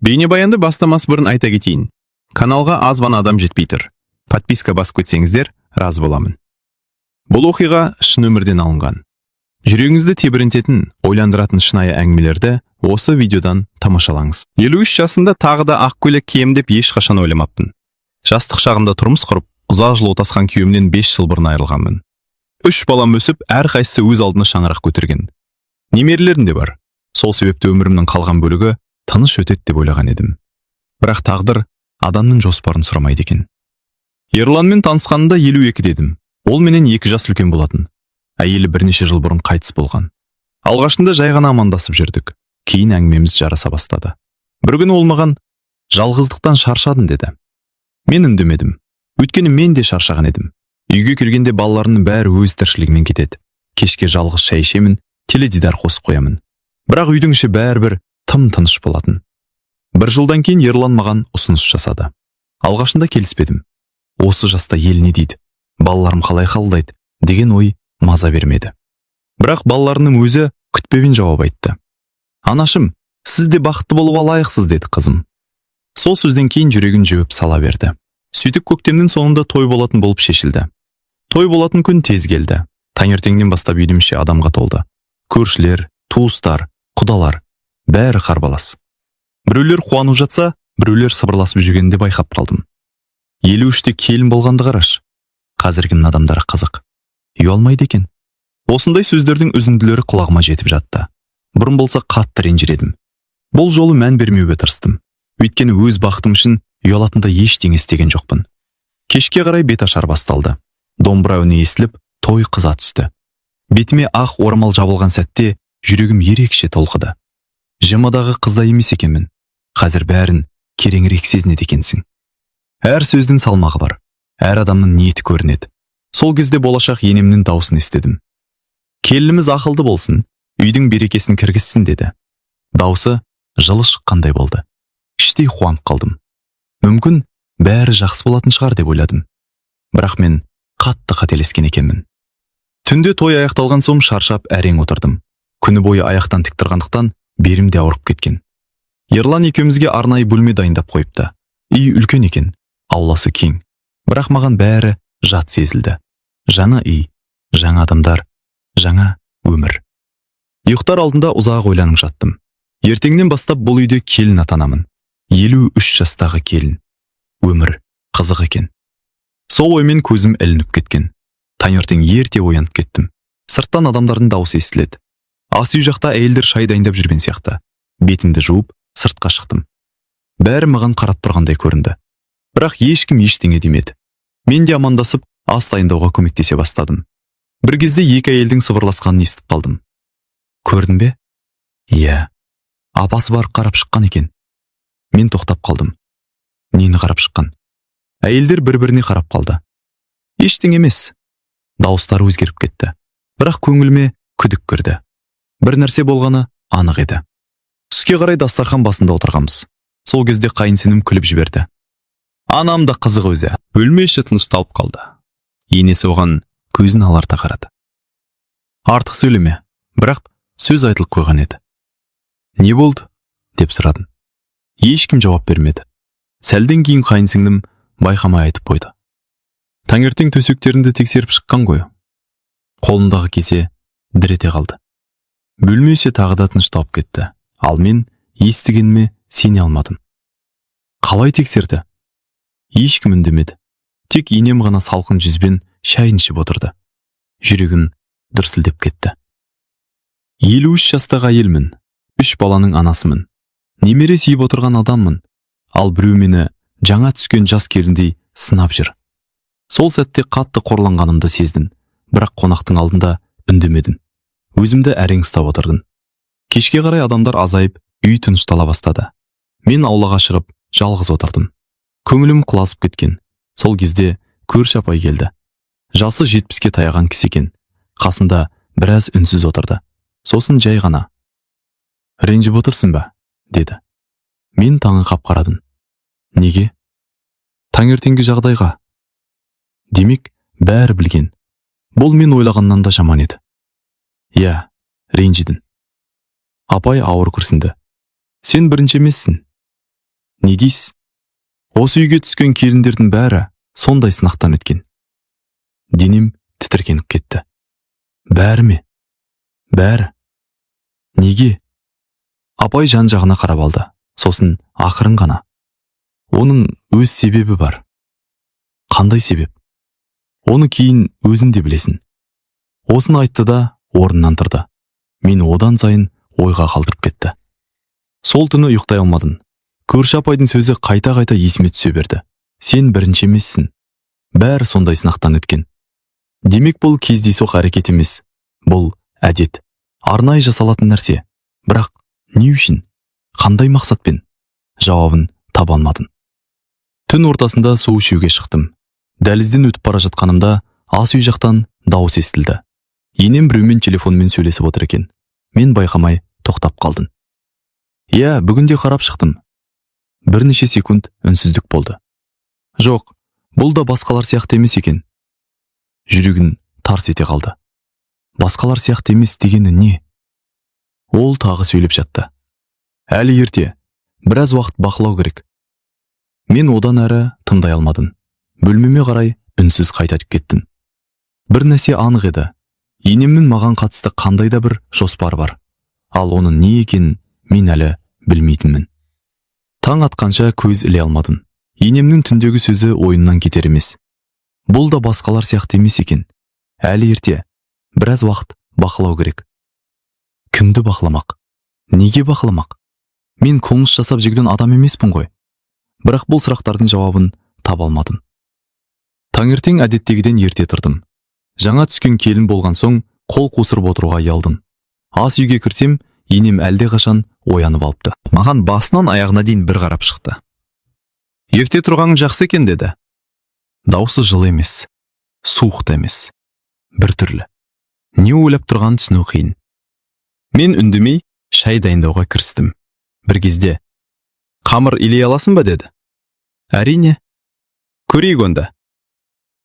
Бейнебаянды бастамас бұрын айта кетейін. Каналға аз ғана адам жетпей тұр. Подписка басып кетсеңіздер, разы боламын. Бұл оқиға шын өмірден алынған. Жүрегіңізді тебірентетін, ойландыратын шынайы әңгімелерді осы видеодан тамашалаңыз. 53 жасында тағы да ақ көйлек киемін деп ешқашан ойламаппын. Жастық шағымда тұрмыс құрып, ұзақ жыл отасқан күйеуімнен 5 жыл бұрын айырылғанмын. Үш балам өсіп, әрқайсысы өз алдына шаңырақ көтерген. Немерелерім де бар. Сол себепті өмірімнің қалған бөлігі тыныш өтеді деп ойлаған едім. Бірақ тағдыр адамның жоспарын сұрамайды екен. Ерланмен танысқанымда 52 дедім. Ол менен 2 жас үлкен болатын. Әйелі бірнеше жыл бұрын қайтыс болған. Алғашында жай ғана амандасып жүрдік. Кейін әңгімеміз жараса бастады. Бір күні ол маған: «Жалғыздықтан шаршадым», – деді. Мен үндемедім. Өйткені мен де шаршаған едім. Үйге келгенде балаларымның бәрі өз тіршілігімен кетеді. Кешке жалғыз шай ішемін, теледидар қосып қоямын. Бірақ үйдің іші бәрібір тым тыныш болатын. Бір жылдан кейін Ерлан маған ұсыныс жасады. Алғашында келіспедім. Осы жаста ел не дейді? Балаларым қалай қабылдайды деген ой маза бермеді. Бірақ балаларының өзі күтпеген жауап айтты. «Анашым, сіз де бақытты болуға лайықсыз», – деді қызым. Сол сөзден кейін жүрегім жібіп сала берді. Сөйтіп, көктемнің соңында той болатын болып шешілді. Той болатын күн тез келді. Таңертеңнен бастап үйдің іші адамға толды. Көршілер, туыстар, құдалар, бәрі қарбалас. Біреулер қуанып жатса, біреулер сыбырласып жүргенін де байқап қалдым. 53-те келін болғанды қараш. Қазіргі адамдар қызық. Ұялмайды екен. Осындай сөздердің үзінділері құлағыма жетіп жатты. Бұрын болса, қатты ренжір едім. Бұл жолы мән бермеуге тырыстым. Өйткені өз бақытым үшін ұялатындай ештеңе істеген жоқпын. Кешке қарай бет ашар басталды. Домбыра үні естіліп, той қыза түсті. Бетіме ақ орамал жабылған сәтте жүрегім ерекше толқыды. 20-дағы қыздай емес екенмін. Қазір бәрін кереңірек сезінеді екенсің. Әр сөздің салмағы бар. Әр адамның ниеті көрінеді. Сол кезде болашақ енемнің даусын естідім. «Келініміз ақылды болсын, үйдің берекесін кіргізсін», – деді. Даусы жылы шыққандай болды. Іштей қуанып қалдым. Мүмкін, бәрі жақсы болатын шығар деп ойладым. Бірақ мен қатты қателескен екенмін. Түнде той аяқталған соң шаршап әрең отырдым. Күні бойы аяқтан тік тұрғандықтан белім де ауырып кеткен. Ерлан екеумізге арнайы бөлме дайындап қойыпты. Үй үлкен екен, ауласы кең. Бірақ маған бәрі жат сезілді. Жаңа үй, жаңа адамдар, жаңа өмір. Ұйықтар алдында ұзақ ойланып жаттым. Ертеңнен бастап бұл үйде келін атанамын. 53 жастағы келін. Өмір қызық екен. Сол оймен көзім ілініп кеткен. Таңертең ерте оянып кеттім. Сырттан адамдардың дауысы естіледі. Ас үй жақта әйелдер шай дайындап жүрген сияқты. Бетімді жуып, сыртқа шықтым. Бәрі маған қарап тұрғандай көрінді. Бірақ ешкім ештеңе демеді. Мен де амандасып, ас дайындауға көмектесе бастадым. Бір кезде екі әйелдің сыбырласқанын естіп қалдым. «Көрдің бе?» «Иә. Апасы барып қарап шыққан екен». Мен тоқтап қалдым. Нені қарап шыққан? Әйелдер бір-біріне қарап қалды. Ештеңе емес. Дауыстары өзгеріп кетті. Бірақ көңіліме күдік кірді. Бір нәрсе болғаны анық еді. Түске қарай дастархан басында отырғанбыз. Сол кезде қайын сіңлім күліп жіберді. Анам да қызық өзі. Бөлме іші тынышталып қалды. Енесі оған көзін аларта қарады. Артық сөйлеме, бірақ сөз айтылып қойған еді. «Не болды?» – деп сұрадым. Ешкім жауап бермеді. Сәлден кейін қайын сіңлім байқамай айтып қойды. «Таңертең төсектеріңді тексеріп шыққан ғой». Қолымдағы кесе дір ете қалды. Бөлме іші тағы да тынышталып кетті. Ал мен естігеніме сене алмадым. Қалай тексерді? Ешкім үндемеді. Тек енем ғана салқын жүзбен шайын ішіп отырды. Жүрегім дүрсілдеп кетті. 53 жастағы әйелмін, үш баланың анасымын. Немере сүйіп отырған адаммын. Ал біреу мені жаңа түскен жас келіндей сынап жүр. Сол сәтте қатты қорланғанымды сездім. Бірақ қонақтың алдында үндемедім. Өзімді әрең ұстап отырдым. Кешке қарай адамдар азайып, үй тыныштала бастады. Мен аулаға шығып, жалғыз отырдым. Көңілім құлазып кеткен. Сол кезде көрші апай келді. Жасы 70-ке таяған кісі екен. Қасымда біраз үнсіз отырды. Сосын жай ғана: «Ренжіп отырсың ба?» – деді. Мен таңырқап қарадым. «Неге?» «Таңертеңгі жағдайға». Демек, бәрі білген. Бұл мен ойлағаннан да жаман еді. «Иә, ренжідің». Апай ауыр күрсінді. «Сен бірінші емессің. Не дейсіз? Осы үйге түскен келіндердің бәрі сондай сынақтан өткен. Денем тітіркеніп кетті. Бәрі ме? Бәрі. Неге? Апай жан жағына қарап алды. Сосын ақырын ғана: «Оның өз себебі бар». «Қандай себеп?» «Оны кейін өзің де білесің». Осыны айтты да, орнынан тұрды. Мен одан сайын ойға қалдырып кетті. Сол түні ұйықтай алмадым. Көрші апайдың сөзі қайта-қайта есіме түсе берді: «Сен бірінші емессің. Бәрі сондай сынақтан өткен». Демек, бұл кездейсоқ әрекет емес. Бұл әдет. Арнайы жасалатын нәрсе. Бірақ не үшін? Қандай мақсатпен? Жауабын таба алмадым. Түн ортасында су ішуге шықтым. Дәлізден өтіп бара жатқанымда ас үй жақтан дауыс естілді. Енем біреумен телефонмен сөйлесіп отыр екен. Мен байқамай тоқтап қалдым. «Иә, бүгін де қарап шықтым». Бірнеше секунд үнсіздік болды. Жоқ, бұл да басқалар сияқты емес екен. Жүрегім тарс ете қалды. Басқалар сияқты емес дегені не? Ол тағы сөйлеп жатты. «Әлі ерте, біраз уақыт бақылау керек». Мен одан әрі тыңдай алмадым. Бөлмеме қарай үнсіз қайта кеттім. Бір нәрсе анық еді. Енемнің маған қатысты қандай да бір жоспары бар. Ал оның не екенін мен әлі білмейтінмін. Таң атқанша көз іле алмадым. Енемнің түндегі сөзі ойымнан кетер емес. Бұл да басқалар сияқты емес екен. Әлі ерте, біраз уақыт бақылау керек. Кімді бақыламақ? Неге бақыламақ? Мен қылмыс жасап жүрген адам емеспін ғой. Бірақ бұл сұрақтардың жауабын таба алмадым. Таңертең әдеттегіден ерте тұрдым. Жаңа түскен келін болған соң, қол қусырып отыруға ұялдым. Ас үйге кірсем, енем әлдеқашан оянып алыпты. Маған басынан аяғына дейін бір қарап шықты. «Ерте тұрғаның жақсы екен», – деді. Даусы жылы емес, суық та емес, бір түрлі. Не ойлап тұрғанын түсіну қиын. Мен үндемей шай дайындауға кірістім. Бір кезде: «Қамыр илей аласың ба?» – деді. «Әрине». «Көрейік онда».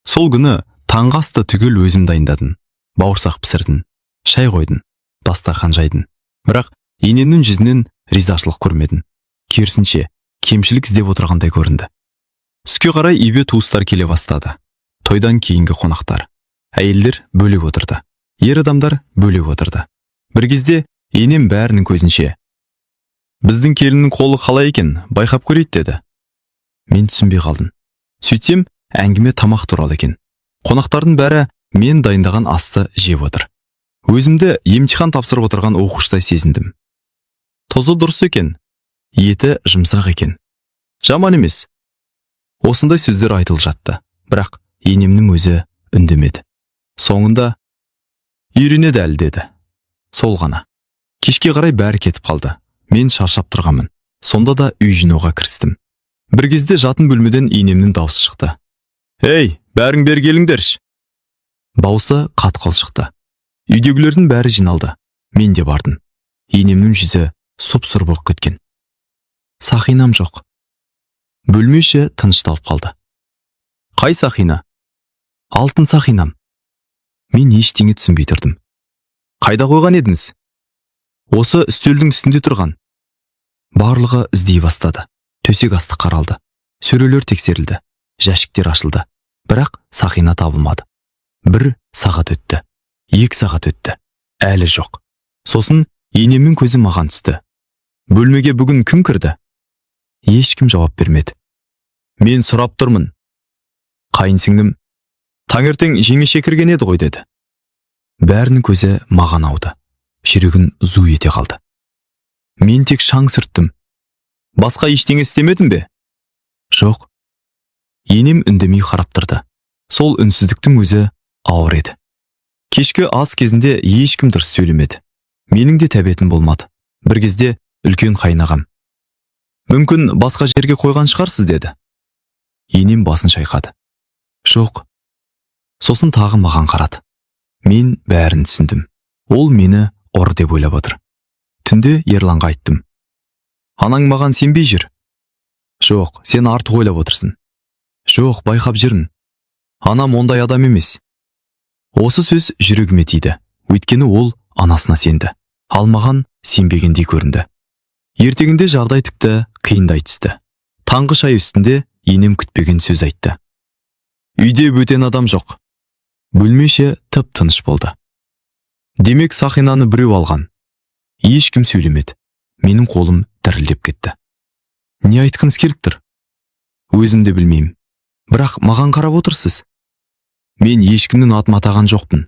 Сол күні таңғы асты түгел өзім дайындадым. Бауырсақ пісірдім, шай қойдым, дастархан жайдым. Бірақ енемнің жүзінен ризашылық көрмедім. Керісінше, кемшілік іздеп отырғандай көрінді. Түске қарай үйге туыстар келе бастады. Тойдан кейінгі қонақтар. Әйелдер бөлек отырды. Ер адамдар бөлек отырды. Бір кезде енем бәрінің көзінше: «Біздің келіннің қолы қалай екен, байқап көрейік», – деді. Мен түсінбей қалдым. Сөйтсем, әңгіме тамақ туралы екен. Қонақтардың бәрі мен дайындаған асты жеп отыр. Өзімді емтихан тапсырып отырған оқушыдай сезіндім. Тұзы дұрыс екен, еті жұмсақ екен. Жаман емес. Осындай сөздер айтылып жатты. Бірақ енемнің өзі үндемеді. Соңында: «Үйренеді әлі», – деді. Сол ғана. Кешке қарай бәрі кетіп қалды. Мен шаршап тұрғанмын. Сонда да үй жинауға кірістім. Бір кезде жатын бөлмеден енемнің даусы шықты: «Ей, бәрің бері келіңдерші!» Даусы қатқыл шықты. Үйдегілердің бәрі жиналды. Мен де бардым. Енемнің жүзі сұп-сұр болып кеткен. «Сақинам жоқ». Бөлме іші тынышталып қалды. «Қай сақина?» «Алтын сақинам». Мен ештеңе түсінбей тұрдым. «Қайда қойған едіңіз?» «Осы үстелдің үстінде тұрған». Барлығы іздей бастады. Төсек асты қаралды. Сөрелер тексерілді. Жәшіктер ашылды. Бірақ сақина табылмады. Бір сағат өтті. 2 сағат өтті. Әлі жоқ. Сосын енемнің көзі маған түсті. «Бөлмеге бүгін кім кірді?» Ешкім жауап бермеді. «Мен сұрап тұрмын». Қайын сіңлім: «Таңертең жеңеше кірген еді ғой», – деді. Бәрінің көзі маған ауды. Жүрегім зу ете қалды. Мен тек шаң сүрттім. Басқа ештеңе істемедім бе? Жоқ. Енем үндемей қарап тұрды. Сол үнсіздіктің өзі ауыр еді. Кешкі ас кезінде ешкім дұрыс сөйлемеді. Менің де тәбетім болмады. Бір кезде үлкен қайынағам: «Мүмкін, басқа жерге қойған шығарсыз», – деді. Енем басын шайқады. «Жоқ». Сосын тағы маған қарады. Мен бәрін түсіндім. Ол мені ұры деп ойлап отыр. Түнде Ерланға айттым. «Анаң маған сенбей жүр». «Жоқ, сен артық ойлап отырсың». «Жоқ, байқап жүрмін. Анам ондай адам емес». Осы сөз жүрегіме тиді. Өйткені ол анасына сенді. Ал маған сенбегендей көрінді. Ертеңінде жағдай тіпті қиындай түсті. Таңғы шай үстінде енем күтпеген сөз айтты: «Үйде бөтен адам жоқ». Бөлме іші тып тыныш болды. «Демек, сақинаны біреу алған». Ешкім сөйлемеді. Менің қолым дірілдеп кетті. «Не айтқыңыз келіп тұр?» «Өзім де білмеймін, бірақ маған қарап отырсыз. Мен ешкімнің атын атаған жоқпын».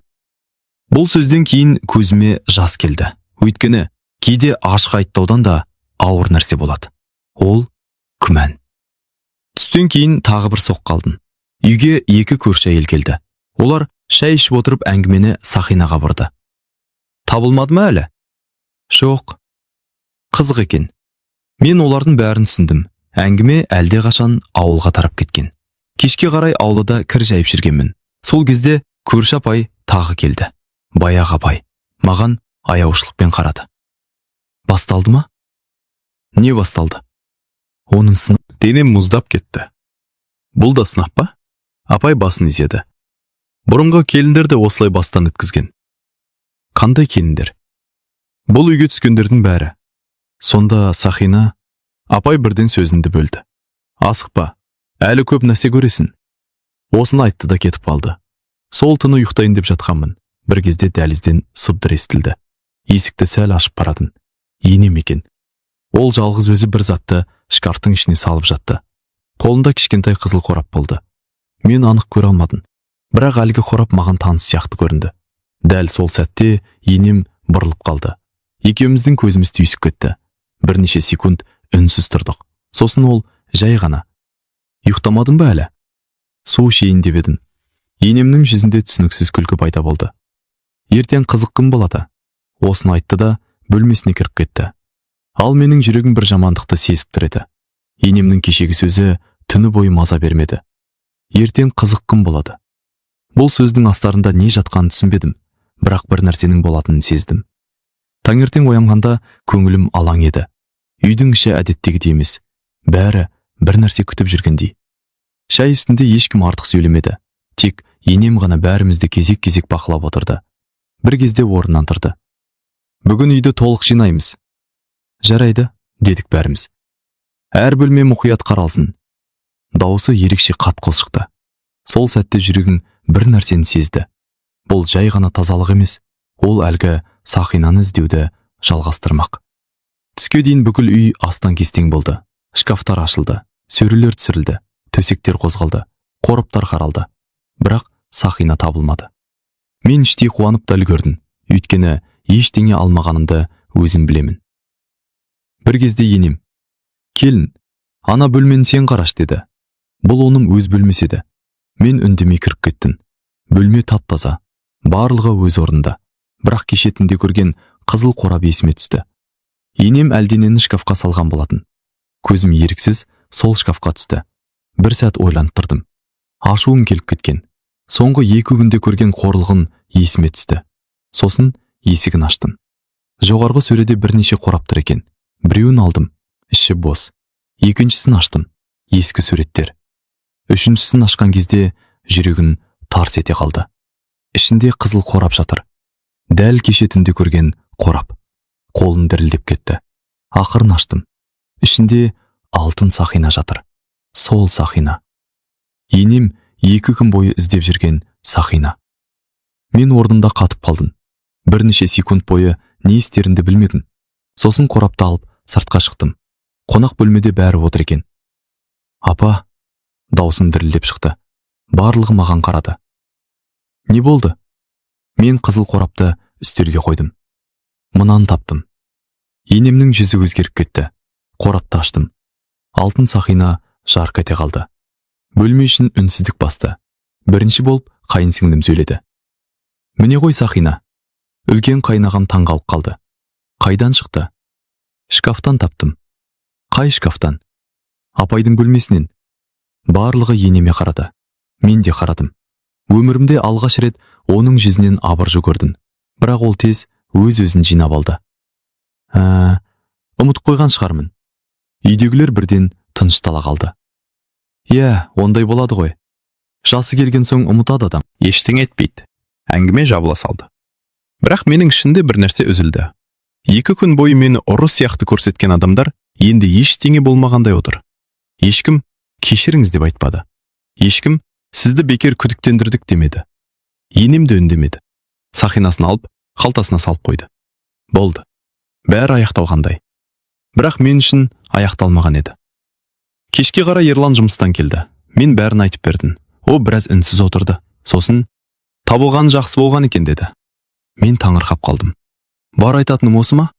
Бұл сөзден кейін көзіме жас келді, өйткені кейде ашық айыптаудан да ауыр нәрсе болады. Ол күмән. Түстен кейін тағы бір соққы алдым. Үйге екі көрші әйел келді. Олар шай ішіп отырып, әңгімені сақинаға бұрды. «Табылмады ма әлі?» «Жоқ». Қызық екен. Мен олардың бәрін түсіндім. Әңгіме әлдеқашан ауылға тарап кеткен. Кешке қарай аулада кір жайып жүргенмін. Сол кезде көрші апай тағы келді. Баяғы апай маған аяушылықпен қарады. «Басталды ма?» «Не басталды?» Оның сыны. Денем мұздап кетті. «Бұл да сынақ па?» Апай басын изеді. «Бұрынғы келіндер де осылай бастан өткізген». «Қандай келіндер?» «Бұл үйге түскендердің бәрі». «Сонда сақина…» Апай бірден сөзімді бөлді: «Асықпа, әлі көп нәрсе көресің». Осыны айтты да кетіп қалды. Сол түні ұйықтайын деп жатқанмын. Бір кезде дәлізден сыбдыр естілді. Есікті сәл ашып қарадым. Енем екен. Ол жалғыз өзі бір затты шкафтың ішіне салып жатты. Қолында кішкентай қызыл қорап болды. Мен анық көре алмадым, бірақ әлгі қорап маған таныс сияқты көрінді. Дәл сол сәтте енем бұрылып қалды. Екеуміздің көзіміз түйісіп кетті. Бірнеше секунд үнсіз тұрдық. Сосын ол жай ғана: «Ұйықтамадың ба әлі? Су ішейін деп едім». Енемнің жүзінде түсініксіз күлкі пайда болды. «Ертең қызық күн болады». Осыны айтты да, бөлмесіне кіріп кетті. Ал менің жүрегім бір жамандықты сезіп тұр еді. Енемнің кешегі сөзі түні бойы маза бермеді. «Ертең қызық күн болады». Бұл сөздің астарында не жатқанын түсінбедім, бірақ бір нәрсенің болатынын сездім. Таңертең оянғанда көңілім алаң еді. Үйдің іші әдеттегідей емес, бәрі бір нәрсе күтіп жүргендей. Шай үстінде ешкім артық сөйлемеді. Тек енем ғана бәрімізді кезек-кезек бақылап отырды. Бір кезде орнынан тұрды. «Бүгін үйді толық жинаймыз». «Жарайды», — дедік бәріміз. «Әр бөлме мұқият қаралсын». Даусы ерекше қатқыл шықты. Сол сәтте жүрегім бір нәрсені сезді. Бұл жай ғана тазалық емес, ол әлгі сақинаны іздеуді жалғастырмақ. Түске дейін бүкіл үй астан-кестең болды. Шкафтар ашылды, сөрелер түсірілді, төсектер қозғалды, қораптар қаралды. Бірақ сақина табылмады. Мен іштей қуанып та үлгердім, өйткені ештеңе алмағанымды өзім білемін. Бір кезде енем: «Келін, ана бөлмені сен қараш», — деді. Бұл оның өз бөлмесі еді. Мен үндемей кіріп кеттім. Бөлме тап-таза, барлығы өз орнында. Бірақ кеше түнде көрген қызыл қорап есіме түсті. Енем әлденені шкафқа салған болатын. Көзім еріксіз сол шкафқа түсті. Бір сәт ойланып тұрдым. Ашуым келіп кеткен. Соңғы 2 күнде көрген қорлығым есіме түсті. Сосын есігін аштым. Жоғарғы сөреде бірнеше қорап тұр екен. Біреуін алдым, іші бос. Екіншісін аштым, ескі суреттер. Үшіншісін ашқан кезде жүрегім тарс ете қалды. Ішінде қызыл қорап жатыр. Дәл кеше түнде көрген қорап. Қолым дірілдеп кетті. Ақырын аштым. Ішінде алтын сақина жатыр. Сол сақина, енем 2 күн бойы іздеп жүрген сақина. Мен орнымда қатып қалдым. Бірнеше секунд бойы не істерімді білмедім. Сосын қорапты алып, сыртқа шықтым. Қонақ бөлмеде бәрі отыр екен. «Апа!» Даусым дірілдеп шықты. Барлығы маған қарады. «Не болды?» Мен қызыл қорапты үстелге қойдым. «Мынаны таптым». Енемнің жүзі өзгеріп кетті. Қорапты аштым. Алтын сақина жарқ ете қалды. Бөлме ішін үнсіздік басты. Бірінші болып қайын сіңлім сөйледі: «Міне ғой сақина!» Үлкен қайынағам таңғалып қалды: «Қайдан шықты?» «Шкафтан таптым». «Қай шкафтан?» «Апайдың бөлмесінен». Барлығы енеме қарады. Мен де қарадым. Өмірімде алғаш рет оның жүзінен абыржу көрдім. Бірақ ол тез өз өзін жинап алды: «Ә, ұмытып қойған шығармын». Үйдегілер бірден тыныштала қалды. «Иә, ондай болады ғой, жасы келген соң ұмытады адам». Ештеңе етпейді. Әңгіме жабыла салды. Бірақ менің ішімде бір нәрсе үзілді. 2 күн бойы мені ұры сияқты көрсеткен адамдар енді ештеңе болмағандай отыр. Ешкім «кешіріңіз» деп айтпады. Ешкім «сізді бекер күдіктендірдік» демеді. Енем де үндемеді. Сақинасын алып, қалтасына салып қойды. Болды. Бәрі аяқталғандай. Бірақ мен үшін аяқталмаған еді. Кешке қарай Ерлан жұмыстан келді. Мен бәрін айтып бердім. О біраз үнсіз отырды. Сосын: «Табылғаны жақсы болған екен», – деді. Мен таңырқап қалдым. Бар айтатыным осы ма?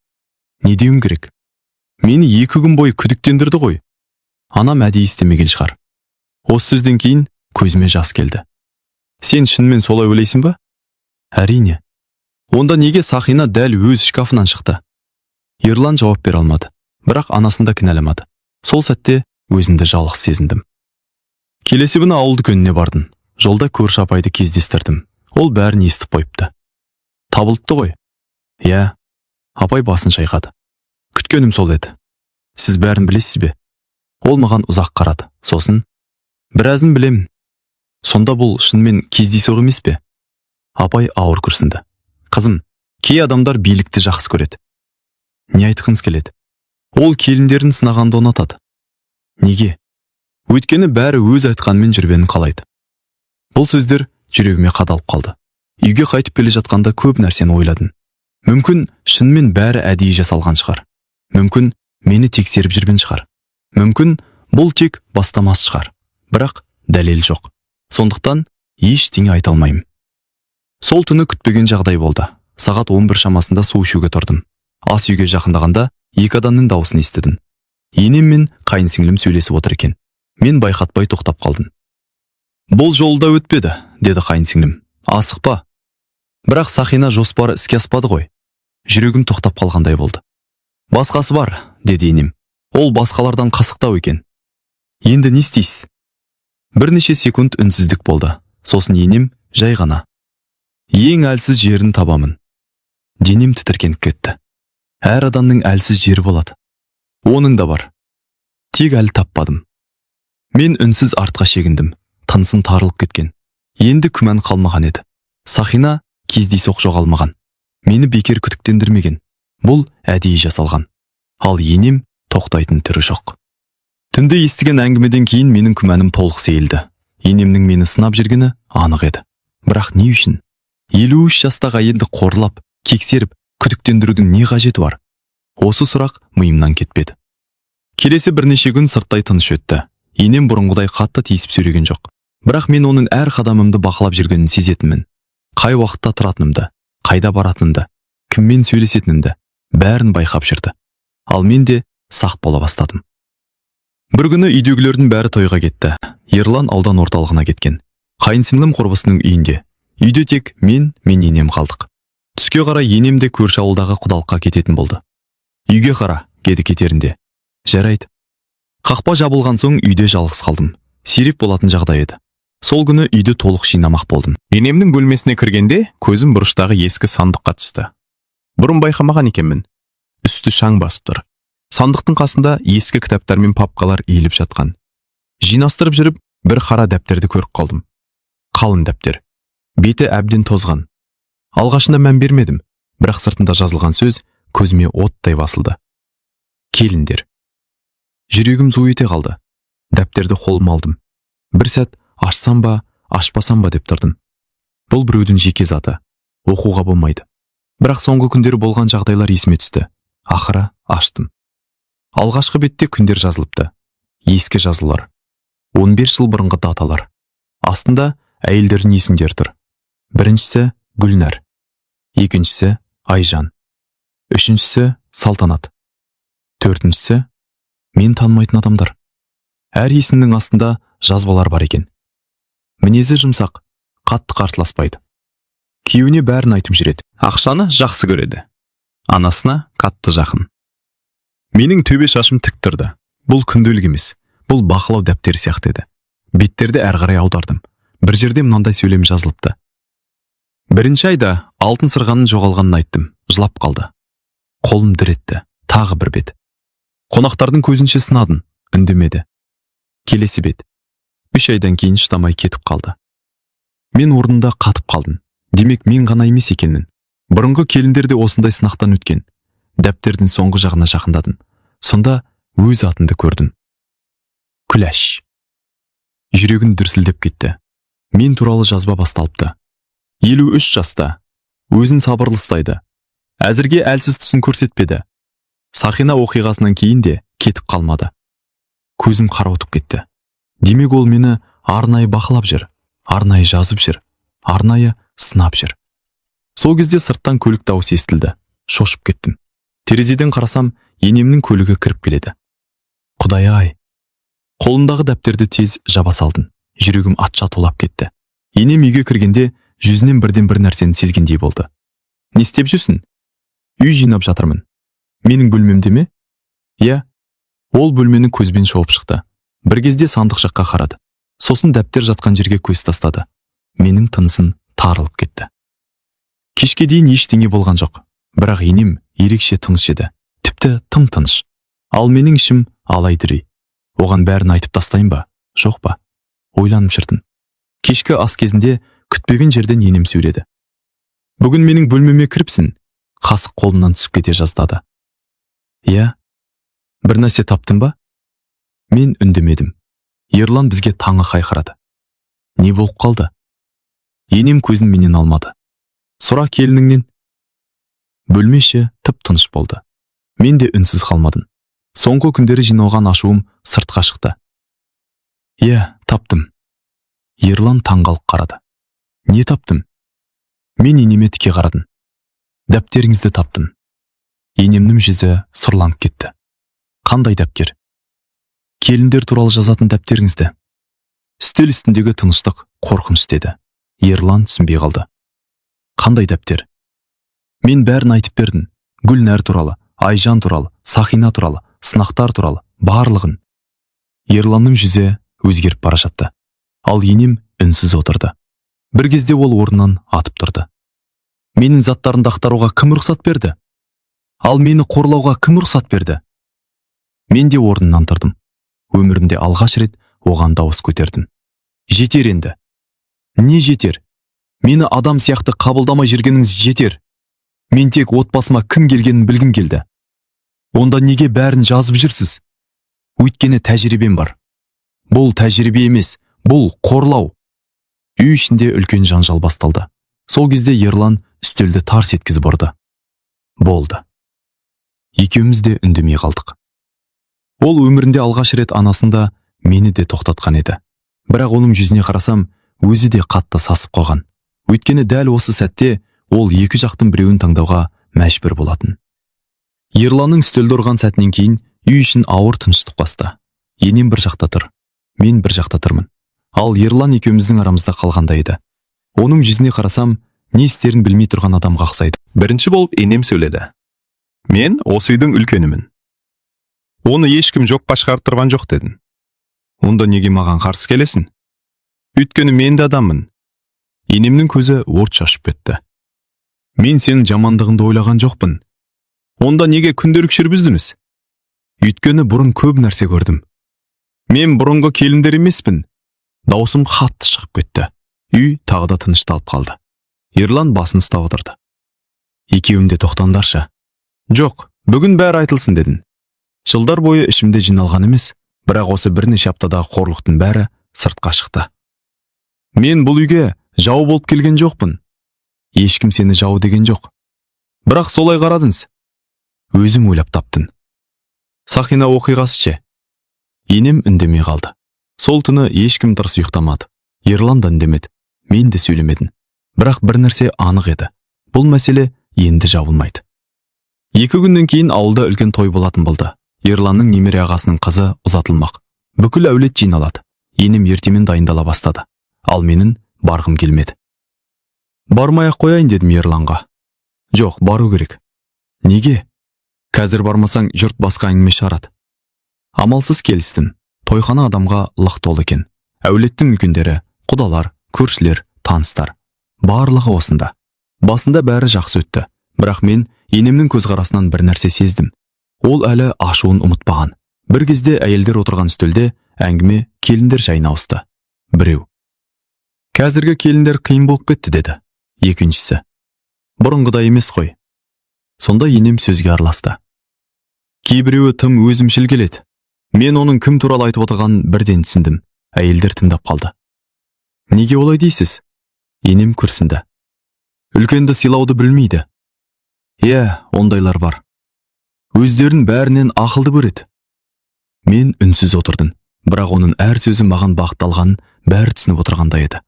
Не деуім керек? Мені 2 күн бойы күдіктендірді ғой. Анам әдейі істемеген шығар. Осы сөзден кейін көзіме жас келді. Сен шынымен солай ойлайсың ба? Әрине. Онда неге сақина дәл өз шкафынан шықты? Ерлан жауап бере алмады, бірақ анасын да кінәламады. Сол сәтте өзімді жалғыз сезіндім. Келесі күні ауыл дүкеніне бардым. Жолда көрші апайды кездестірдім. Ол бәрін естіп қойыпты. Табылыпты ғой? Иә. Апай басын шайқады. Күткенім сол еді. Сіз бәрін білесіз бе? Ол маған ұзақ қарады. Сосын: «Біразын білем». Сонда бұл шынымен кездейсоқ емес пе? Апай ауыр күрсінді. Қызым, кей адамдар билікті жақсы көреді. Не айтқыңыз келеді? Ол келіндерін сынағанды ұнатады. Неге? Өйткені бәрі өз айтқанымен жүргенін қалайды. Бұл сөздер жүрегіме қадалып қалды. Үйге қайтып келе жатқанда көп нәрсені ойладым. Мүмкін, шынымен бәрі әдейі жасалған шығар. Мүмкін, мені тексеріп жүрген шығар. Мүмкін, бұл тек бастамасы шығар. Бірақ дәлел жоқ. Сондықтан ештеңе айта алмаймын. Сол түні күтпеген жағдай болды. Сағат 11 шамасында су ішуге тұрдым. Ас үйге жақындағанда екі адамның дауысын естідім. Енем мен қайын сіңлім сөйлесіп отыр екен. Мен байқатпай тоқтап қалдым. «Бұл жолы да өтпеді», – деді қайын сіңлім. Асықпа. Бірақ сақина жоспары іске аспады ғой. Жүрегім тоқтап қалғандай болды. Басқасы бар, деді енем. Ол басқалардан қасықтау екен. Енді не істейсіз? Бірнеше секунд үнсіздік болды. Сосын енем жай ғана: «Ең әлсіз жерін табамын». Денем тітіркеніп кетті. Әр адамның әлсіз жері болады. Оның да бар. Тек әлі таппадым. Мен үнсіз артқа шегіндім. Тынысым тарылып кеткен. Енді күмән қалмаған еді. Сақина кездейсоқ жоғалмаған. Мені бекер күдіктендірмеген. Бұл әдейі жасалған. Ал енем тоқтайтын түрі жоқ. Түнде естіген әңгімеден кейін менің күмәнім толық сейілді. Енемнің мені сынап жүргені анық еді. Бірақ не үшін? 53 жастағы әйелді қорлап, кексеріп, күдіктендірудің не қажеті бар? Осы сұрақ миымнан кетпеді. Келесі бірнеше күн сырттай тыныш өтті. Енем бұрынғыдай қатты тиісіп сөйлеген жоқ. Бірақ мен оның әр қадамымды бақылап жүргенін сезетінмін. Қай уақытта тұратынымды, қайда баратынымды, кіммен сөйлесетінімді бәрін байқап жүрді. Ал мен де сақ бола бастадым. Бір күні үйдегілердің бәрі тойға кетті. Ерлан аудан орталығына кеткен. Қайын сіңлім құрбысының үйінде. Үйде тек мен енем қалдық. Түске қарай енем де көрші ауылдағы құдалыққа кететін болды. «Үйге қара», – деді кетерінде. Жарайды. Қақпа жабылған соң үйде жалғыз қалдым. Сирек болатын жағдай еді. Сол күні үйді толық жинамақ болдым. Енемнің бөлмесіне кіргенде көзім бұрыштағы ескі сандыққа түсті. Бұрын байқамаған екенмін. Үсті шаң басып тұр. Сандықтың қасында ескі кітаптар мен папкалар иіліп жатқан. Жинастырып жүріп, бір қара дәптерді көріп қалдым. Қалың дәптер. Беті әбден тозған. Алғашында мән бермедім, бірақ сыртында жазылған сөз көзіме оттай басылды. Келіндер. Жүрегім зу ете қалды. Дәптерді қолыма алдым. Бір сәт ашсам ба, ашпасам ба деп тұрдым. Бұл біреудің жеке заты. Оқуға болмайды. Бірақ соңғы күндері болған жағдайлар есіме түсті. Ақыры аштым. Алғашқы бетте күндер жазылыпты. Ескі жазулар. 15 жыл бұрынғы даталар. Астында әйелдердің есімдері тұр. Біріншісі Гүлнар. Екіншісі Айжан. Үшіншісі Салтанат. Төртіншісі мен танымайтын адамдар. Әр есімнің астында жазбалар бар екен. Мінезі жұмсақ, қатты қарсыласпайды. Күйеуіне бәрін айтып жүреді. Ақшаны жақсы көреді. Анасына қатты жақын. Менің төбе шашым тік тұрды. Бұл күнделік емес, бұл бақылау дәптері сияқты еді. Беттерді әрі қарай аудардым. Бір жерде мынандай сөйлем жазылыпты. Бірінші айда алтын сырғаның жоғалғанын айттым, жылап қалды. Қолым дір етті. Тағы бір бет. Қонақтардың көзінше сынадым, үндемеді. Келесі бет. 3 айдан кейін шыдамай кетіп қалды. Мен орнымда қатып қалдым. Демек, мен ғана емес екенмін. Бұрынғы келіндер де осындай сынақтан өткен. Дәптердің соңғы жағына жақындадым. Сонда өз атымды көрдім. Күләш. Жүрегім дүрсілдеп кетті. Мен туралы жазба басталыпты. 53 жаста. Өзін сабырлы ұстайды. Әзірге әлсіз тұсын көрсетпеді. Сақина оқиғасынан кейін де кетіп қалмады. Көзім қарауытып кетті. Демек, ол мені арнайы бақылап жүр, арнайы жазып жүр, арнайы сынап жүр. Сол кезде сырттан көлік дауысы естілді. Шошып кеттім. Терезеден қарасам, енемнің көлігі кіріп келеді. Құдай ай! Қолымдағы дәптерді тез жаба салдым. Жүрегім атша тулап кетті. Енем үйге кіргенде жүзінен бірден бір нәрсені сезгендей болды. «Не істеп жүрсің?» «Үй жинап жатырмын». «Менің бөлмемде ме?» «Иә». Ол бөлмені көзбен шолып шықты. Бір кезде сандық жаққа қарады. Сосын дәптер жатқан жерге көз тастады. Менің тынысым тарылып кетті. Кешке дейін ештеңе болған жоқ. Бірақ енем ерекше тыныш еді. Тіпті тым тыныш. Ал менің ішім алай дүлей. Оған бәрін айтып тастайын ба, жоқ па? Ойланып жүрдім. Кешкі ас кезінде күтпеген жерден енем сөйледі. «Бүгін менің бөлмеме кіріпсің». Қасық қолымнан түсіп кете жаздады. «Иә». «Бір нәрсе таптың ба?» Мен үндемедім. Ерлан бізге таңырқай қарады. «Не болып қалды?» Енем көзін менен алмады. «Сұра келініңнен». Бөлме іші тып тыныш болды. Мен де үнсіз қалмадым. Соңғы күндері жиналған ашуым сыртқа шықты. «Иә, таптым». Ерлан таңғалып қарады. «Не таптым?» Мен енеме тіке қарадым. «Дәптеріңізді таптым». Енемнің жүзі сұрланып кетті. «Қандай дәптер?» «Келіндер туралы жазатын дәптеріңізді». Үстел үстіндегі тыныштық қорқыныш деді. Ерлан түсінбей қалды. «Қандай дәптер?» Мен бәрін айтып бердім. Гүлнәр туралы, Айжан туралы, Сақина туралы, сынақтар туралы, барлығын. Ерланның жүзі өзгеріп бара жатты. Ал енем үнсіз отырды. Бір кезде ол орнынан атып тұрды. «Менің заттарымды ақтаруға кім рұқсат берді? Ал мені қорлауға кім рұқсат берді?» Мен де орнымнан тұрдым. Өмірімде алғаш рет оған дауыс көтердім. «Жетер енді!» «Не жетер?» «Мені адам сияқты қабылдамай жүргеніңіз жетер. Мен тек отбасыма кім келгенін білгім келді». «Онда неге бәрін жазып жүрсіз?» «Өйткені тәжірибем бар». «Бұл тәжірибе емес, бұл қорлау». Үй ішінде үлкен жанжал басталды. Сол кезде Ерлан үстелді тарс еткізіп ұрды. Болды. Екеуміз де үндемей қалдық. Ол өмірінде алғаш рет анасын да, мені де тоқтатқан еді. Бірақ оның жүзіне қарасам, өзі де қатты сасып қалған. Өйткені дәл осы сәтте ол екі жақтың біреуін таңдауға мәжбүр болатын. Ерланның үстелді ұрған сәтінен кейін үй ішін ауыр тыныштық басты. Енем бір жақта тұр, мен бір жақта тұрмын. Ал Ерлан екеуміздің арамызда қалғандай еді. Оның жүзіне қарасам, не істерін білмей тұрған адамға ұқсайды. Бірінші болып енем сөйледі. «Мен осы үйдің үлкенімін. Оны ешкім жоққа шығарып тұрған жоқ дедің. Онда неге маған қарсы келесің?» «Өйткені мен де адаммын». Енемнің көзі от шашып кетті. «Мен сенің жамандығыңды ойлаған жоқпын». «Онда неге күнделік жүргіздіңіз?» «Өйткені бұрын көп нәрсе көрдім. Мен бұрынғы келіндер емеспін». Даусым қатты шығып кетті. Үй тағы да тынышталып қалды. Ерлан басын ұстап отырды. «Екеуің де тоқтаңдаршы». «Жоқ, бүгін бәрі айтылсын дедің». Жылдар бойы ішімде жиналған емес, бірақ осы бірнеше аптадағы қорлықтың бәрі сыртқа шықты. «Мен бұл үйге жау болып келген жоқпын». «Ешкім сені жау деген жоқ». «Бірақ солай қарадыңыз». «Өзім ойлап таптың». «Сақина оқиғасы ше?» Енем үндемей қалды. Сол түні ешкім дұрыс ұйықтамады. Ерлан да үндемеді, мен де сөйлемедім. Бірақ бір нәрсе анық еді: бұл мәселе енді жабылмайды. 2 күннен кейін ауылда үлкен той болатын болды. Ерланның немере ағасының қызы ұзатылмақ. Бүкіл әулет жиналады. Енем ертемен дайындала бастады. Ал менің барғым келмеді. «Бармай ақ қояйын», — дедім Ерланға. «Жоқ, бару керек». «Неге?» «Қазір бармасаң, жұрт басқа әңгіме шығарады». Амалсыз келістім. Тойхана адамға лық толы екен. Әулеттің үлкендері, құдалар, көршілер, таныстар, барлығы осында. Басында бәрі жақсы өтті. Бірақ мен енемнің көзқарасынан бір нәрсе сездім: ол әлі ашуын ұмытпаған. Бір кезде әйелдер отырған үстелде әңгіме келіндер жайына ауысты. Біреу: «Қазіргі келіндер қиын болып кетті», — деді. Екіншісі: «Бұрынғыдай емес қой». Сонда енем сөзге араласты: «Кейбіреуі тым өзімшіл келеді. Мен оның кім туралы айтып отырғанын бірден түсіндім. Әйелдер тыңдап қалды. Неге олай дейсіз? Енем күрсінді. Үлкенді сыйлауды білмейді. Иә, ондайлар бар. Өздерін бәрінен ақылды көреді. Мен үнсіз отырдым, бірақ оның әр сөзі маған бағытталғанын бәрі түсініп отырғандай еді.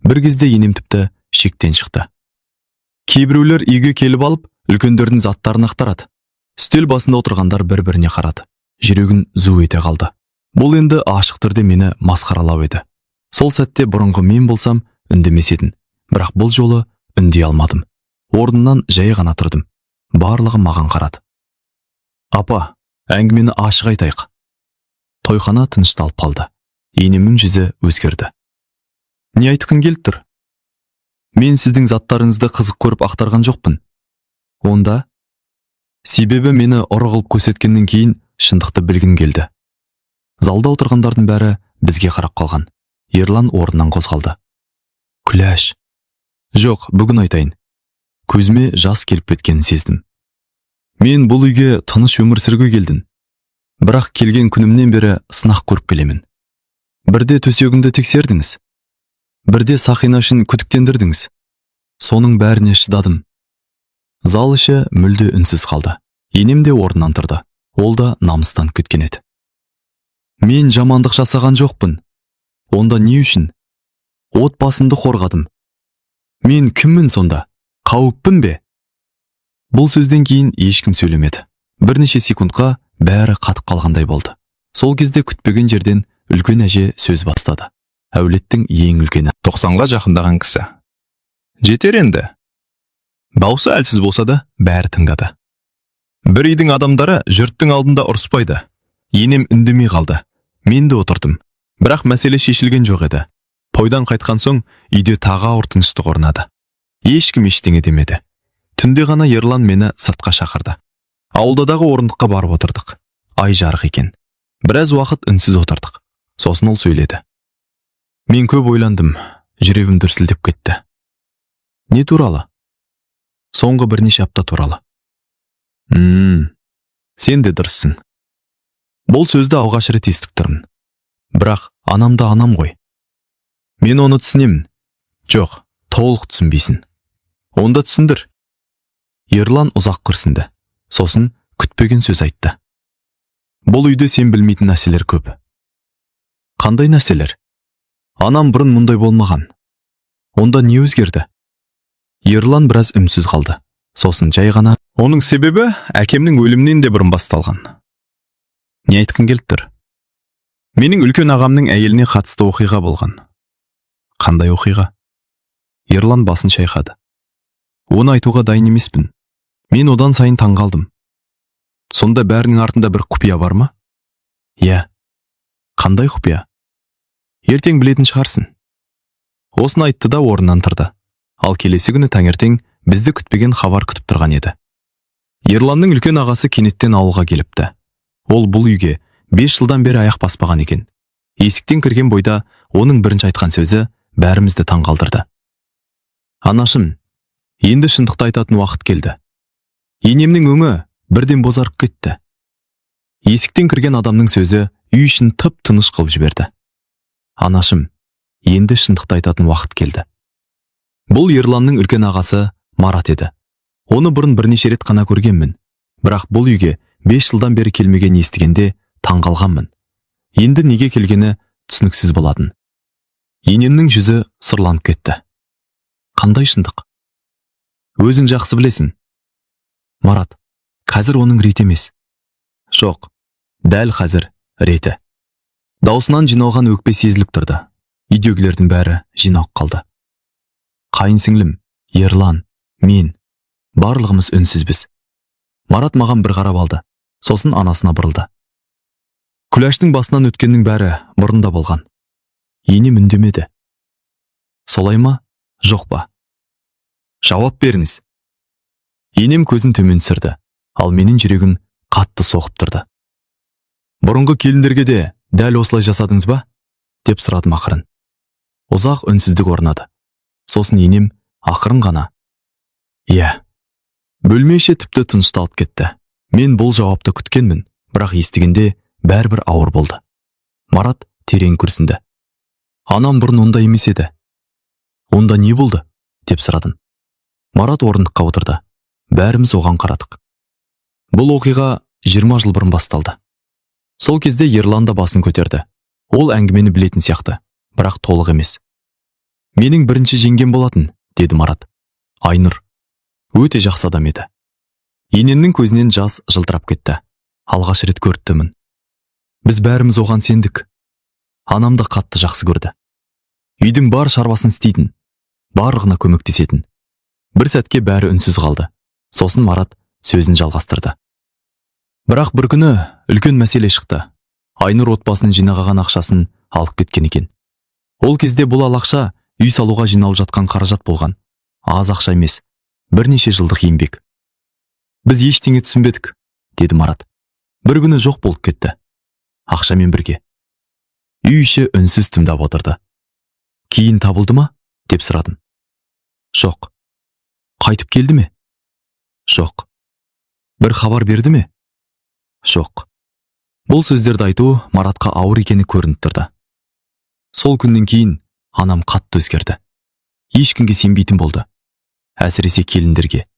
Бір кезде енем тіпті шектен шықты. Кейбіреулер үйге келіп алып, үлкендердің заттарын ақтарады. Үстел басында отырғандар бір-біріне қарады. Жүрегім зу ете қалды. Бұл енді ашық түрде мені масқаралау еді. Сол сәтте бұрынғы мен болсам, үндемес едім. Бірақ бұл жолы үндей алмадым. Орнымнан жай ғана тұрдым. Барлығы маған қарады. Апа, әңгімені ашық айтайық. Тойхана тынышталып қалды. Енемнің жүзі өзгерді. Не айтқың келіп тұр? Мен сіздің заттарыңызды қызық көріп ақтарған жоқпын. Онда? Себебі мені ұры қылып көрсеткеннен кейін шындықты білгім келді. Залда отырғандардың бәрі бізге қарап қалған. Ерлан орнынан қозғалды. Күләш. Жоқ, бүгін айтайын. Көзіме жас келіп кеткенін сездім. Мен бұл үйге тыныш өмір сүруге келдім. Бірақ келген күнімнен бері сынақ көріп келемін. Бірде төсегімді тексердіңіз. Бірде сақина үшін күдіктендірдіңіз. Соның бәріне шыдадым. Зал іші мүлде үнсіз қалды. Енем де орнынан тұрды. Ол да намыстанып кеткен еді. Мен жамандық жасаған жоқпын. Онда не үшін? Отбасымды қорғадым. Мен кіммін сонда? Қауіппін бе? Бұл сөзден кейін ешкім сөйлемеді. Бірнеше секундқа бәрі қатып қалғандай болды. Сол кезде күтпеген жерден үлкен әже сөз бастады. Әулеттің ең үлкені. 90-ға жақындаған кісі. Жетер енді. Даусы әлсіз болса да, бәрі тыңдады. Бір үйдің адамдары жұрттың алдында ұрыспайды. Енем үндемей қалды. Мен де отырдым. Бірақ мәселе шешілген жоқ еді. Тойдан қайтқан соң үйде тағы ауыр тыныштық орнады. Ешкім ештеңе демеді. Түнде ғана Ерлан мені сыртқа шақырды. Ауладағы орындыққа барып отырдық. Ай жарық екен. Біраз уақыт үнсіз отырдық. Сосын ол сөйледі. Мен көп ойландым, жүрегім дүрсілдеп кетті. Не туралы? Соңғы бірнеше апта туралы. Сен де дұрыссың. Бұл сөзді алғаш рет естіп тұрмын. Бірақ анам да анам ғой. Мен оны түсінемін. Жоқ, толық түсінбейсің. Онда түсіндір. Ерлан ұзақ күрсінді. Сосын күтпеген сөз айтты. Бұл үйде сен білмейтін нәрселер көп. Қандай нәрселер? Анам бұрын мұндай болмаған. Онда не өзгерді? Ерлан біраз үнсіз қалды. Сосын жай ғана: Оның себебі әкемнің өлімінен де бұрын басталған. Не айтқың келіп тұр? Менің үлкен ағамның әйеліне қатысты оқиға болған. Қандай оқиға? Ерлан басын шайқады. Оны айтуға дайын емеспін. Мен одан сайын таңғалдым. Сонда бәрінің артында бір құпия бар ма? Иә. Қандай құпия? Ертең білетін шығарсың. Осыны айтты да орнынан тұрды. Ал келесі күні таңертең бізді күтпеген хабар күтіп тұрған еді. Ерланның үлкен ағасы кенеттен ауылға келіпті. Ол бұл үйге 5 жылдан бері аяқ баспаған екен. Есіктен кірген бойда оның бірінші айтқан сөзі бәрімізді таңғалдырды. Анашым, енді шындықты айтатын уақыт келді. Енемнің өңі бірден бозарып кетті. Есіктен кірген адамның сөзі үй ішін тып тыныш қылып жіберді. Анашым, енді шындықты айтатын уақыт келді. Бұл Ерланның үлкен ағасы Марат еді. Оны бұрын бірнеше рет қана көргенмін. Бірақ бұл үйге 5 жылдан бері келмеген естігенде таңғалғанмын. Енді неге келгені түсініксіз болатын. Енемнің жүзі сұрланып кетті. Қандай шындық? Өзің жақсы білесің. Марат, қазір оның реті емес. Жоқ, дәл қазір реті. Даусынан жиналған өкпе сезіліп тұрды. Үйдегілердің бәрі жиналып қалды. Қайын сіңлім, Ерлан, мен, барлығымыз үнсізбіз. Марат маған бір қарап алды, сосын анасына бұрылды. Күләштің басынан өткеннің бәрі бұрында болған. Енем үндемеді. Солай ма, жоқ па? Жауап беріңіз. Енем көзін төмен түсірді, ал менің жүрегім қатты соғып тұрды. Бұрынғы келіндерге де дәл осылай жасадыңыз ба? Деп сұрадым ақырын. Ұзақ үнсіздік орнады. Сосын енем ақырын ғана: Иә. Бөлме іші тіпті тынышталып кетті. Мен бұл жауапты күткенмін, бірақ естігенде Бәрібір ауыр болды. Марат терең күрсінді. Анам бұрын ондай емес еді. Онда не болды? Деп сұрадым. Марат орындыққа отырды. Бәріміз оған қарадық. Бұл оқиға 20 жыл бұрын басталды. Сол кезде Ерлан да басын көтерді. Ол әңгімені білетін сияқты, бірақ толық емес. Менің бірінші жеңгем болатын, деді Марат. Айнұр. Өте жақсы адам еді. Енемнің көзінен жас жылтырап кетті. Алғаш рет көріп. Біз бәріміз оған сендік. Анам да қатты жақсы көрді. Үйдің бар шаруасын істейтін, барлығына көмектесетін. Бір сәтке бәрі үнсіз қалды. Сосын Марат сөзін жалғастырды. Бірақ бір күні үлкен мәселе шықты. Айнұр отбасының жинаған ақшасын алып кеткен екен. Ол кезде бұл ал ақша үй салуға жиналып жатқан қаражат болған. Аз ақша емес, бірнеше жылдық еңбек. Біз ештеңе түсінбедік, деді Марат. Бір күні жоқ болып кетті. Ақшамен бірге. Үй іші үнсіз тыңдап отырды. Кейін табылды ма? Деп сұрадым. Жоқ. Қайтып келді ме? Жоқ. Бір хабар берді ме? Жоқ. Бұл сөздерді айту Маратқа ауыр екені көрініп тұрды. Сол күннен кейін анам қатты өзгерді. Ешкімге сенбейтін болды. Әсіресе келіндерге.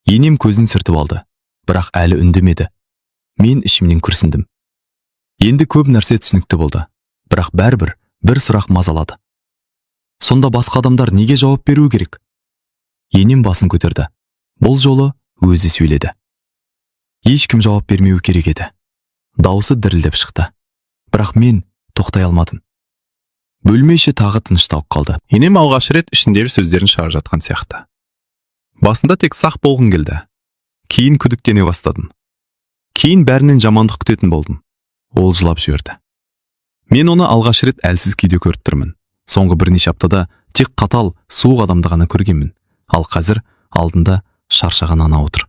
Енем көзін сүртіп алды, бірақ әлі үндемеді. Мен ішімнен күрсіндім. Енді көп нәрсе түсінікті болды, бірақ бәрібір бір сұрақ мазалады. Сонда басқа адамдар неге жауап беруі керек? Енем басын көтерді. Бұл жолы өзі сөйледі. Ешкім жауап бермеуі керек еді. Даусы дірілдеп шықты. Бірақ мен тоқтай алмадым. Бөлме іші тағы тынышталып қалды. Енем алғаш рет ішіндегі сөздерін шығарып жатқан сияқты. Басында тек сақ болғым келді. Кейін күдіктене бастадым. Кейін бәрінен жамандық күтетін болдым. Ол жылап жіберді. Мен оны алғаш рет әлсіз күйде көріп тұрмын. Соңғы бірнеше аптада тек қатал, суық адамды ғана көргенмін. Ал қазір алдында шаршаған ана отыр.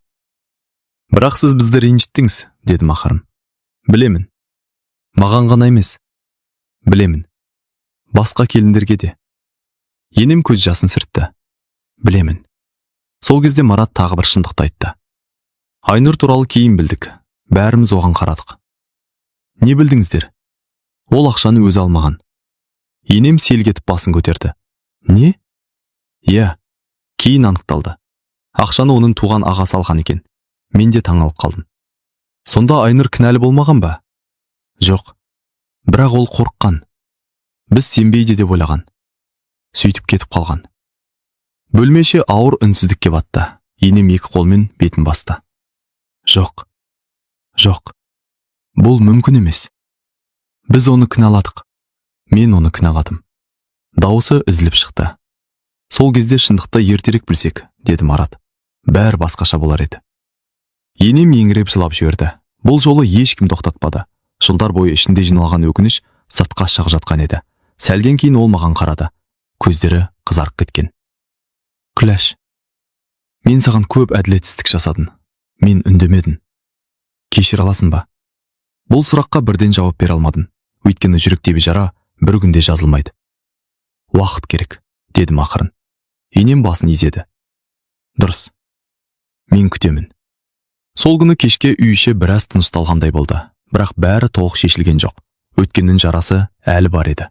Бірақ сіз бізді ренжіттіңіз, дедім ақырын. Білемін. Маған ғана емес. Білемін. Басқа келіндерге де. Енем көз жасын сүртті. Білемін. Сол кезде Марат тағы бір шындықты айтты. Айнұр туралы кейін білдік. Бәріміз оған қарадық. Не білдіңіздер? Ол ақшаны өзі алмаған. Енем селк етіп басын көтерді. Не? Иә, кейін анықталды. Ақшаны оның туған ағасы алған екен. Мен де таңғалып қалдым. Сонда Айнұр кінәлі болмаған ба? Жоқ. Бірақ ол қорыққан. Біз сенбейді деп ойлаған. Сөйтіп кетіп қалған. Бөлме іші ауыр үнсіздікке батты. Енем екі қолмен бетін басты. Жоқ. Жоқ. Бұл мүмкін емес. Біз оны кінәладық. Мен оны кінәладым. Дауысы үзіліп шықты. Сол кезде шындықты ертерек білсек, деді Марат. Бәрі басқаша болар еді. Енем еңіреп жылап жіберді. Бұл жолы ешкім тоқтатпады. Жылдар бойы ішінде жиналған өкініш сыртқа шығып жатқан еді. Сәлден кейін ол маған қарады. Көздері қызарып кеткен. Күләш, мен саған көп әділетсіздік жасадым. Мен үндемедім. Кешіре аласың ба? Бұл сұраққа бірден жауап бере алмадым. Өйткені жүректегі жара бір күнде жазылмайды. Уақыт керек, дедім ақырын. Енем басын изеді. Дұрыс. Мен күтемін. Сол күні кешке үй іші біраз тынышталғандай болды. Бірақ бәрі толық шешілген жоқ. Өткеннің жарасы әлі бар еді.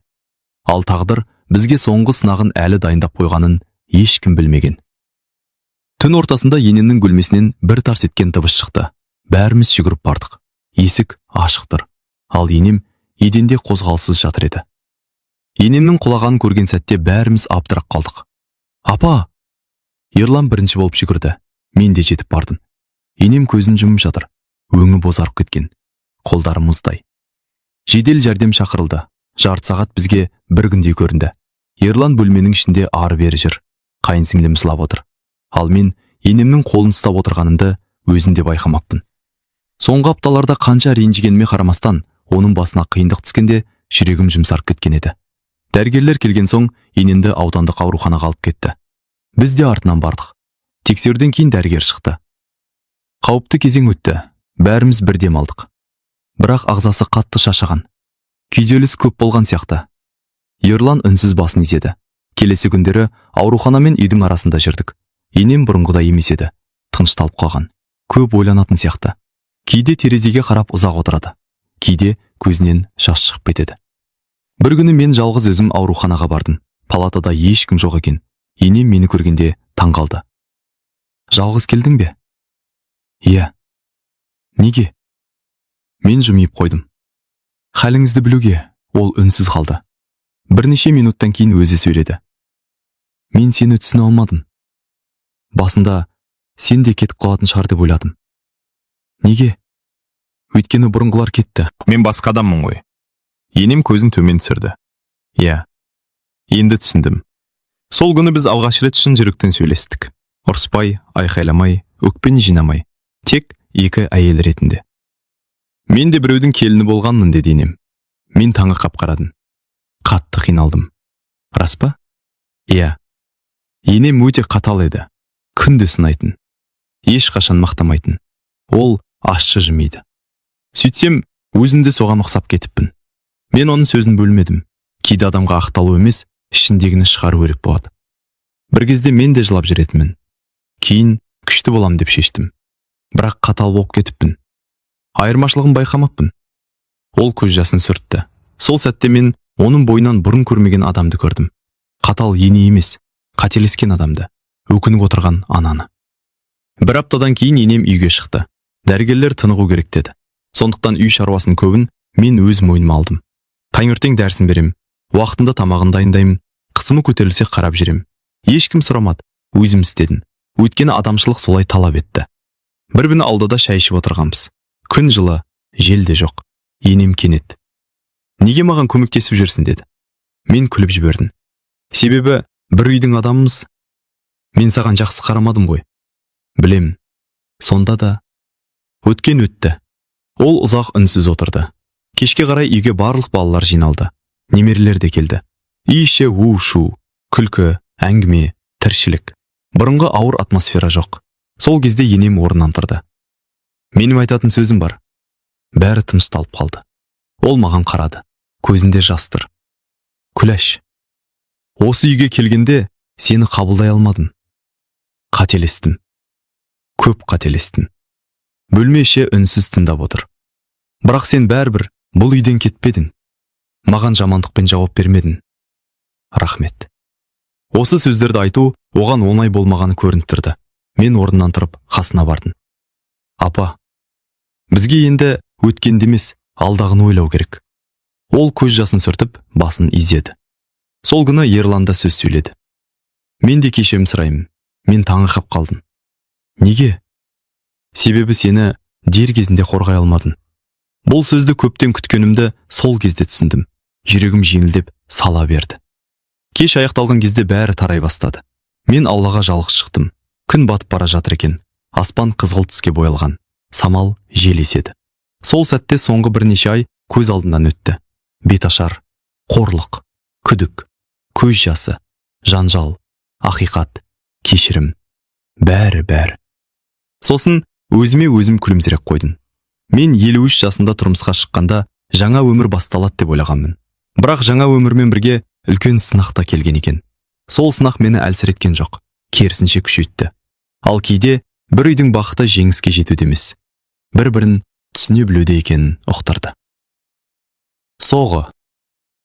Ал тағдыр бізге соңғы сынағын әлі дайындап қойғанын ешкім білмеген. Түн ортасында енемнің бөлмесінен бір тарс еткен дыбыс шықты. Бәріміз жүгіріп бардық. Есік ашық тұр. Ал енем еденде қозғалыссыз жатыр еді. Енемнің құлағанын көрген сәтте бәріміз абдырап қалдық. Апа! Ерлан бірінші болып жүгірді. Мен де жетіп бардым. Енем көзін жұмып жатыр. Өңі бозарып кеткен. Қолдары мұздай. Жедел жәрдем шақырылды. Жарты сағат бізге бір күндей көрінді. Ерлан бөлменің ішінде ары-бері жүр. Қайын сіңлім жылап отыр. Ал мен енемнің қолын ұстап отырғанымды өзім де байқамаппын. Соңғы апталарда қанша ренжігеніме қарамастан, оның басына қиындық түскенде жүрегім жұмсарып кеткен еді. Дәрігерлер келген соң енемді аудандық ауруханаға алып кетті. Біз де артынан бардық. Тексеруден кейін дәрігер шықты. Қауіпті кезең өтті. Бәріміз бір дем алдық. Бірақ ағзасы қатты шаршаған. Күйзеліс көп болған сияқты. Ерлан үнсіз басын изеді. Келесі күндері аурухана мен үйдің арасында жүрдік. Енем бұрынғыдай емес еді. Тынышталып қалған. Көп ойланатын сияқты. Кейде терезеге қарап ұзақ отырады. Кейде көзінен жас шығып кетеді. Бір күні мен жалғыз өзім ауруханаға бардым. Палатада ешкім жоқ екен. Енем мені көргенде таң қалды. «Жалғыз келдің бе?» «Иә». «Неге?» Мен жымиып қойдым. «Халіңізді білуге». Ол үнсіз қалды. Бірнеше минуттан кейін өзі сөйледі: «Мен сені түсіне алмадым. Басында сен де кетіп қалатын шығар деп ойладым». «Неге?» «Өйткені бұрынғылар кетті». Мен басқа адаммын ғой. Енем көзін төмен түсірді. Иә, енді түсіндім. Сол күні біз алғаш рет шын жүректен сөйлестік. Ұрыспай, айқайламай, өкпені жинамай, тек екі әйел ретінде. «Мен де біреудің келіні болғанмын», — деді енем. Мен таңырқап қарадым. «Қатты қиналдым». «Рас па?» «Иә. Енем өте қатал еді. Күнде сынайтын. Ешқашан мақтамайтын. Ол ащы жымиды. Сөйтсем, өзім де соған ұқсап кетіппін». Мен оның сөзін бөлмедім. Кейде адамға ақталу емес, ішіндегіні шығару керек болады. Бір кезде мен де жылап жүретінмін. Кейін күшті болам деп шештім. Бірақ қатал болып кетіппін. Айырмашылығын байқамаппын. Ол көз жасын сүртті. Сол сәтте мен оның бойынан бұрын көрмеген адамды көрдім. Қатал ене емес, қателескен адамды, өкініп отырған ананы. Бір аптадан кейін енем үйге шықты. Дәрігерлер тынығу керек деді. Сондықтан үй шаруасының көбін мен өз мойныма алдым. Таңертең дәрісін берем, уақытында тамағын дайындаймын, қысымы көтерілсе, қарап жүрем. Ешкім сұрамады, өзім істедім. Өйткені адамшылық солай талап етті. Бір күні аулада шай ішіп отырғанбыз. Күн жылы, жел де жоқ. Енем кенет: «Неге маған көмектесіп жүрсің?» — деді. Мен күліп жібердім. «Себебі бір үйдің адамымыз. Мен саған жақсы қарамадым ғой». «Білем. Сонда да өткен өтті». Ол ұзақ үнсіз отырды. Кешке қарай үйге барлық балалар жиналды. Немерелер де келді. Үй іші у шу, күлкі, әңгіме, тіршілік. Бұрынғы ауыр атмосфера жоқ. Сол кезде енем орнынан тұрды. «Менің айтатын сөзім бар». Бәрі тынышталып қалды. Ол маған қарады. Көзінде жас тұр. «Күләш, осы үйге келгенде сені қабылдай алмадым. Қателестім. Көп қателестім». Бөлме іші үнсіз тыңдап отыр. «Бірақ сен бәрібір бұл үйден кетпедің. Маған жамандықпен жауап бермедің. Рахмет». Осы сөздерді айту оған оңай болмағаны көрініп тұрды. Мен орнынан тұрып қасына бардым. «Апа, бізге енді өткенді емес, алдағыны ойлау керек». Ол көз жасын сүртіп, басын изеді. Сол күні Ерлан да сөз сөйледі. «Мен де кешірім сұраймын». Мен таңырқап қалдым. «Неге?» «Себебі сені дер кезінде қорғай алмадым». Бұл сөзді көптен күткенімді сол кезде түсіндім. Жүрегім жеңілдеп сала берді. Кеш аяқталған кезде бәрі тарай бастады. Мен аулаға жалғыз шықтым. Күн батып бара жатыр екен. Аспан қызғылт түске боялған. Самал жел еседі. Сол сәтте соңғы бірнеше ай көз алдымнан өтті. Беташар, қорлық, күдік, көз жасы, жанжал, ақиқат, кешірім. Бәрі, бәрі. Сосын өзіме өзім күлімсіреп қойдым. Мен 53 жасында тұрмысқа шыққанда жаңа өмір басталады деп ойлағанмын. Бірақ жаңа өмірмен бірге үлкен сынақ та келген екен. Сол сынақ мені әлсіреткен жоқ, керісінше күшейтті. Ал кейде бір үйдің бақыты жеңіске жетуде емес, бір бірін түсіне білуде екенін ұқтырды. Соғы.